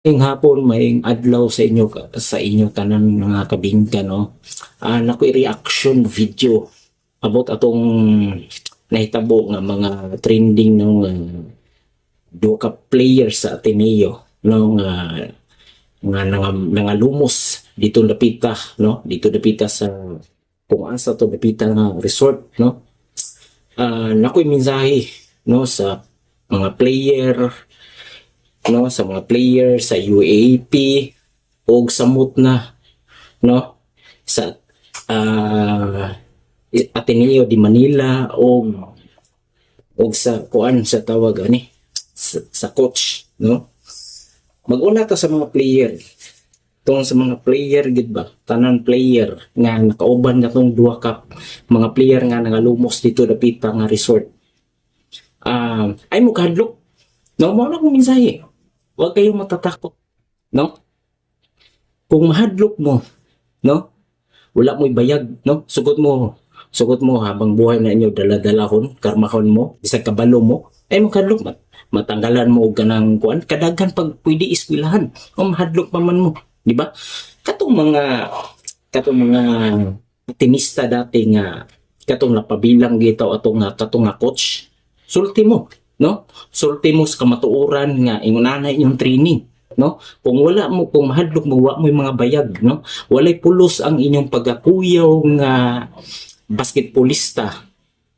Maayong hapon, maayong adlaw sa inyo tanan, mga kabingka, no. Naa ko'y reaction video about atong nahitabo nga mga trending, no, nga duha ka players sa Ateneo, no, nga nga nangalumos dito dapita, no, dito dapita sa kung asa to dapita nga resort, no. Naa ko'y mensahe, no, sa mga player, no, sa mga player sa UAAP og samot na, no, sa Ateneo de Manila og og sa kuan, sa tawag ani sa coach, no. Mag-una ta sa mga player. Tungod sa mga player gid ba, tanan player nga nakauban na tong duha ka mga player nga nangalumos dito dapita nga resort, ay mo kahadlok, no. Mao na akong mensahe: huwag kayong matatakot, no. Kung mahadlok mo, no, wala mo'y bayag, no. Sugot mo, sugot mo, habang buhay na inyo dala-dalahon, karmahon mo, bisag kabalo mo, ay mo kahadlok, matanggalan mo og kanang kuan, kadaghan pag pwede eskwelahan o mahadlok pa man mo, di ba? Katong mga tenista dati nga katong napabilang gitaw atong nga katong nga coach, sulti mo, no, sulti mo sa kamatuoran nga ingon ana inyong training, no. Kung wala mo, kung mahadlok mo, wa mo mga bayag, no. Walay pulos ang inyong pagakuyaw nga basketballista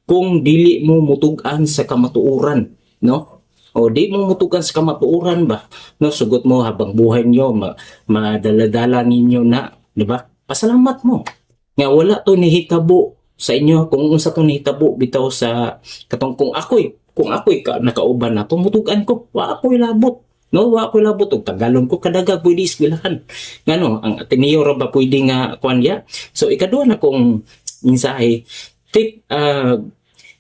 kung dili mo mutug-an sa kamatuoran, no, o di mo mutugan sa kamatuoran ba, no. Sugot mo, habang buhay niyo madala-dala ninyo na, di ba? Pasalamat mo nga wala to nihitabo sa inyo. Kung unsa to nihitabo bitaw sa katong kung ako'y nakauban na to, mutugan ko, wa ako'y labot, no, wa ako'y labot og tagalon ko kadaga pwede eskwelahan. Ngano ang Ateneo ra ba pwede nga kuan ya? So ikaduha na kong mensahe, tip,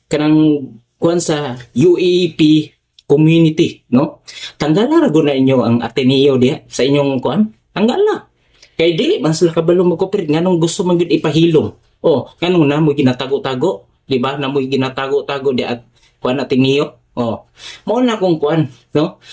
kanang kuan sa UAAP community, no. Tanggala ra gud na inyo ang Ateneo diha sa inyong kuan. Tanggala kay dili man sila kabalo mag-cooperate. Nganong gusto man gyud ipahilom? Oh, nganong namoy ginatago-tago, di ba? Namoy ginatago-tago di at kuan Ateneo. Oh, mao na akong kuan, no.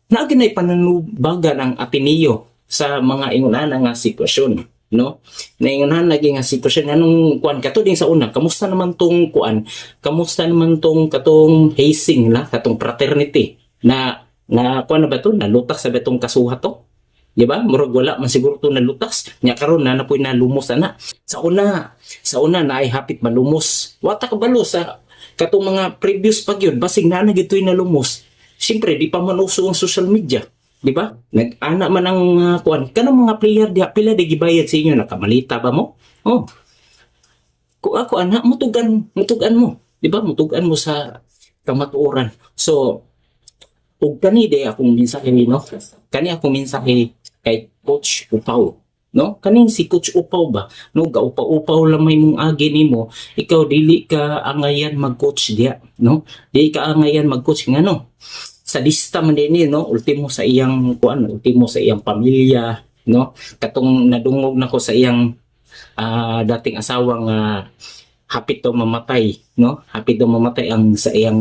Naa gyud pananubagan ang Ateneo sa mga ingon nga sitwasyon, no, naingon lagi nga sitwasyon. Anong kuan kato din sa una, kamusta naman tong kuan, kamusta naman tong katong hazing na katong fraternity na na kuan na ba to, nalutas sa ba tong kasuha to, di ba? Murag wala man siguro to nalutas nya. Karon na napoy nalumos ana. Sa una naay hapit malumos. Wa ta kabalo sa katong mga previous pa gyud, basig na na gitoy nalumos. Siyempre di pa man uso ang social media, di ba? Nag-ana man ang kuan kanang mga player diha, pila di gibayad sa inyo? Nakamalita ba mo? Oh, kung ako ana, mutugan, mutugan mo, di ba? Mutugan mo sa kamatuoran. So ug kani di akong mensahe, no, kani akong mensahe kay Coach Upaw, no. Kaning si Coach Upaw ba, no, gaupaw-upaw lamay mong agi nimo. Ikaw, dili ka angayan mag-coach diya, no. Dili ka angayan mag-coach. Ngano? Sadista man din ni, no. Ultimo sa iyang kuan, ultimo sa iyang pamilya, no. Katong nadungog nako sa iyang dating asawa nga hapit daw mamatay, no, hapit daw mamatay ang sa iyang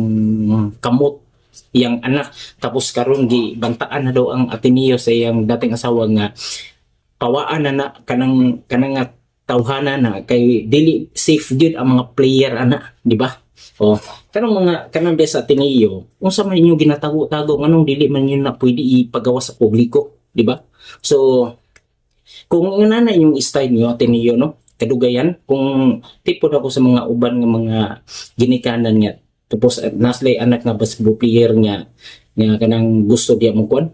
kamot iyang anak. Tapos karon gi bantaan na daw ang Ateneo sa iyang dating asawa nga pawaan na na kanang kanang nga tawhana na kay dili safe gyud ang mga player ana, di ba? Oh, kanang mga kanang sa Ateneo, unsa man inyo ginatago-tago? Nganong dili man yun na pwede ipagawa sa publiko, di ba? So kung una na inyong style niyo, Ateneo, no, kadugayan kung tipo ako sa mga uban nga mga ginikanan nga tapos naslay anak nga basketball player nga nga kanang gusto diya mo kuan,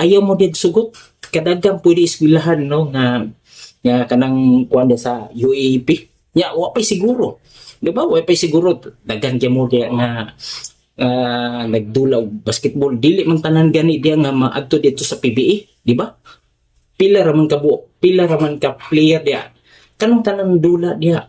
ayaw mo dig sugot, kadagang pwede eskwelahan, no, nga nga kanang kuan diya sa UAAP nya. Wa pay siguro, di ba? Wa pay siguro. Daghan kay mo diya nga nagdula og basketball. Dili man tanan gani diya nga maadto dito sa PBA, di ba? Pila ra man ka buok, pila ra man ka player diya. Kanang tanan dula diya,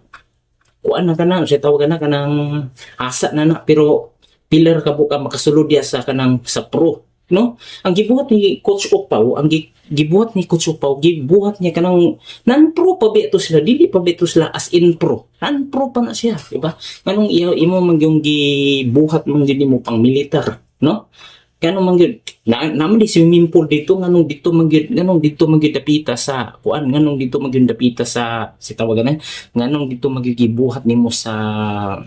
kuan na kana siya, tawag na kanang asa na na, pero pila ra ka buok ang makasulod diya sa kanang sa pro, no. Ang gibuhat ni Coach Upaw, ang gibuhat ni Coach Upaw, gibuhat niya kanang non-pro pa ba ito sila, dili pa ba ito sila as in pro, non-pro pa na siya, di ba? Nganong iya imo man yung gibuhat man gyud nimo pang militar, no? Kano man gyud na naman di swimming pool dito, nganong dito man gyud dapita sa kuan, nganong dito man gyud dapita sa si tawagan na, nganong dito man gyud gibuhat nimo sa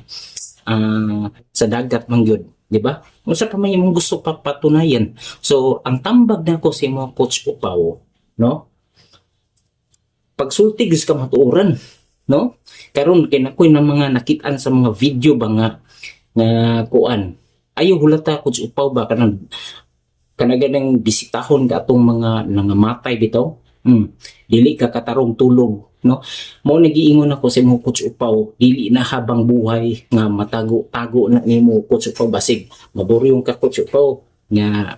dagat man gyud, di ba? Unsa pa may imong gusto pa patunayan? So ang tambag nako sa imo, Coach Upaw, no, pagsulti gyud sa kamatuoran, no? Karon kay nakoy ng mga nakitaan sa mga video ba nga kuan, ayo hulata, Coach Upaw ba, kanang kanaganang bisitahon ka atong mga nangamatay bitaw. Dili ka katarong tulog, no? Mo nagiingon ako sa imo, Coach Upaw, dili na habang buhay nga matago-tago na nimo, Coach Upaw. Basig maburyong ka, Coach Upaw, nga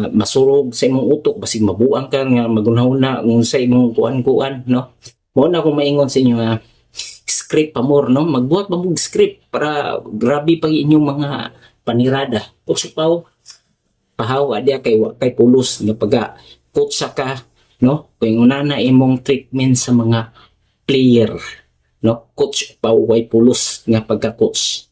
masurog sa imong utok, basig mabuang ka nga magunahuna kung sa imong kuan-kuan, no? Mo na akong maingon sa inyo nga script pa more, no? Magbuhat pa mo script para grabe pa inyong mga panirada. Coach Upaw, pahawa diya kay wa kay pulos nga pagka coach ka, no? Kung una na imong treatment sa mga player, no? Coach Upaw, way pulos nga pagka coach.